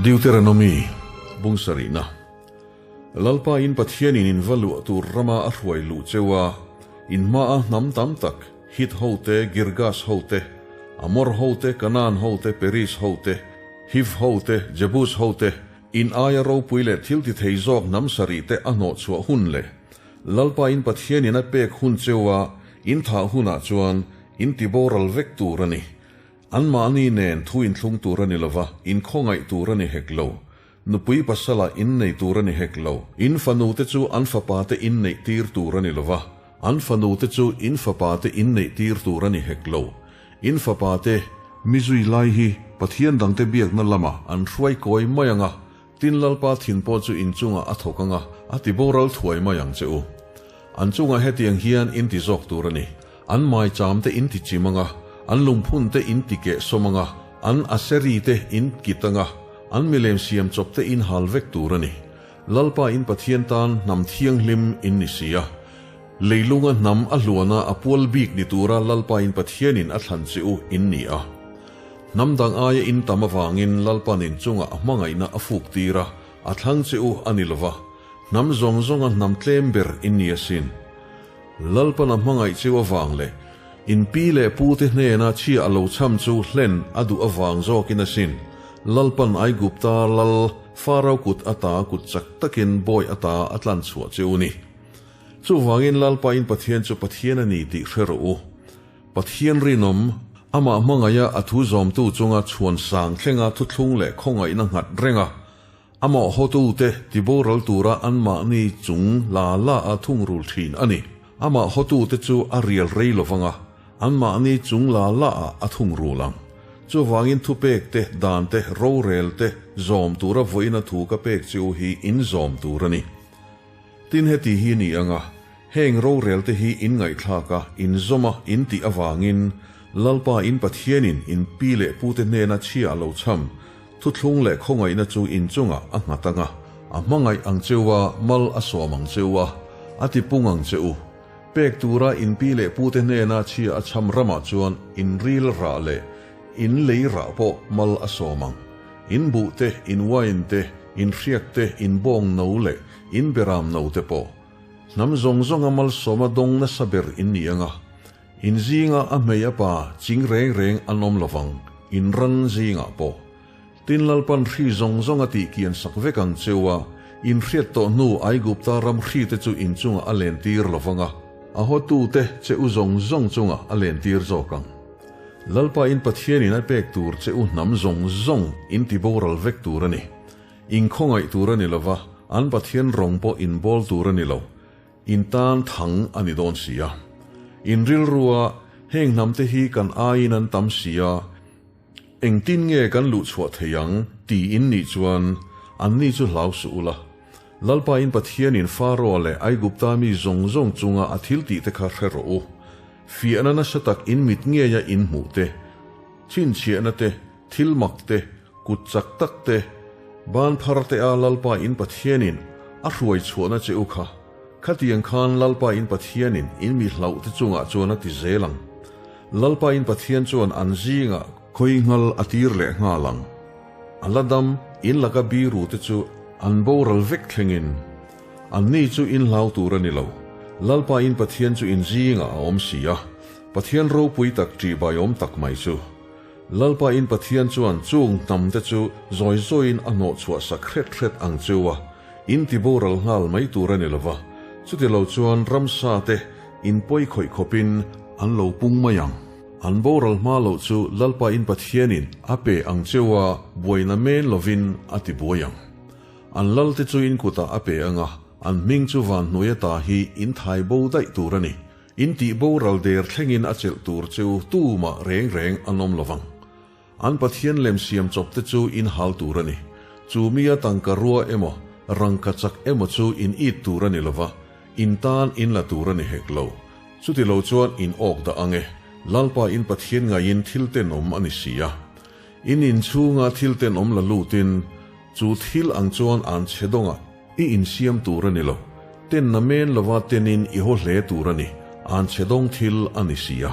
Deuteronomy bung sarihna Lalpa in Pathianin in va luah tur rama a hruai luh cheu a, in hmaa hnam tam tak, Hit hote, Girgas hote, Amor hote, Kanaan hote, Peris hote, Hiv hote, Jebus hote, in aia ropui leh thil ti thei zawk hnam sarih te a hnawh chhuah hun leh Lalpa in Pathianin a pek hun cheu a, in thah hunah chuan in ti boral vek tur a ni. Anmahni nen thu inthlung tur a ni lova, inkhawngaih tur a ni hek lo. Nupui pasala innei tur a ni hek lo. In fanute chu an fapate inneih tir tur a ni lova, an fanute chu in fapate inneih tir tur a ni hek lo. In fapate mi zui lai hi Pathian dangte biakna lamah an hruai kawi mai ang a, tin Lalpa thin pawh chu in chungah a thawk ang a, a ti boral thuai mai ang che u. An chungah hetiang hian in ti zawk tur a ni. An maicham te in ti chim ang a, an lungphun te in ti keh sawm ang a, an aseri te in kit ang a, an milem siam chawp te in hal vek tur a ni. Lalpa in Pathian tan hnam thianghlim in ni si a. Leilunga hnam a hluana a pual bik ni tura Lalpa in Pathianin a thlan che u in ni a. Hnam dang aia in tam avangin Lalpa'n in chungah a hmangaihna a fuk tir a, a thlang che u a ni lova. Hnam zawng zawnga hnam tlem ber in ni asin. Lalpan a hmangaih cheu avang leh in pi leh pu te hnena chhia a lo cham chu hlen a duh avang zawkin asin. Lalpan Aigupta lal Farao kut ata kut chak takin bawi ata a tlan chhuah cheu ni. Chuvangin Lalpa in Pathian chu Pathian a ni tih hre rawh u. Pathian rinawm, amah hmangaiha a thu zawmtu chunga chhuan sang thlenga thuthlung leh khawngaihna nghat renga Amah hotute tiboral tura anmahni chung la la a thungrul thin a ni. Amah hotute chu a rial rei lo vang a, anmahni chung la la ah a thungrul ang. Chuvangin thupek te, dan te, rorel te zawm tura vawiina thu ka pek che u hi in zawm tur a ni. Tin heti hi ni ang a, heng rorel te hi in ngaihthlak a, in zawm a, in tih avangin Lalpa in Pathianin in pi leh pute hnena chhia a lo cham, Thuthlung leh khawngaihna chu in chungah a nghat ang a, a hmangaih ang cheu a, mal a sawm ang cheu a, a tipung ang che u. Pek tura in pi leh pute hnena chhia a cham ramah chuan in ril rah leh in lei rah pawh mal a sawm ang. In buh te, in wine te, in hriak te, in bawng no leh in beram no te pawh. Hnam zawng zawnga malsawma dawng nasa ber in ni ang a, In zinga a hmei a pa ching reng reng an awm lovang, in ran zingah pawh. Tin Lalpan hri zawng zawng a tih kian sak vek ang cheu a, in hriat tawh hnu Aigupta ram hri te chu in chungah a len tir lovang a, a hawtute che u zawng zawng chungah a len tir zawk ang. Lalpa in Pathianin a pek tur che u hnam zawng zawng in ti boral vek tur a ni. In khawngaih tur a ni lova, an Pathian rawng pawh in bawl tur a ni lo. In tan thang a ni dawn si a. In rilrua heng hnamte hi kan aiin an tam si a, engtin nge kan luh chhuah thei ang tiin nih chuan anni chu hlau suh ula. Lalpa in Pathianin Faroa leh Aigupta mi zawng zawng chunga a thil tihte kha hre rawh u. Fiahna nasa tak in mit ngeia in hmuh te, chhinchhiahna te, thil mak te, Kut chak tak te, ban phar te a Lalpa in Pathianin a hruai chhuahna che u kha, khatiang khan Lalpa in Pathianin in mi hlauh te chungah chuan a ti zel ang. Lalpa in Pathian chuan an zingah khawi nghal a tir leh nghal ang. A la dam in laka biru te chu an boral vek thlengin anni chu in hlau tur a ni lo. Lalpa in Pathian chu in zingah a awm si a, Pathian ropui tak ṭihbaiawm tak mai chu. Lalpa in Pathian chuan chung hnam te chu zawi zawiin a hnawh chhuah sak hret hret ang cheu a, in ti boral nghal mai tur a ni lova, chuti lo chuan ramsa te in pawi khawih khawpin an lo pung mai ang. An boral hma loh chu Lalpa in Pathianin a pe ang cheu a, buaina men lovin a ti buai ang. An lal te chu in kutah a pe ang a, an hming chu van hnuai ata hi in thai bo daih tur a ni. In tih boral der thlengin a chelh tur chu tumah reng reng an awm lovang. An Pathian lem siam chawp te chu in hal tur a ni. Chu mia tangka rua emaw, rangka chak emaw chu in it tur a ni lova, in tan in la tur a ni hek lo. Chuti lo chuan in awk dah ang e, Lalpa in Pathian ngaiin thil tenawm a ni si a. In inchhunga thil tenawm la lutin, chu thil ang chuan an chhe dawngah I insiam tur a ni lo. Tenna men lova tenin i haw hle tur a ni. An chhe dawng thil a ni si a.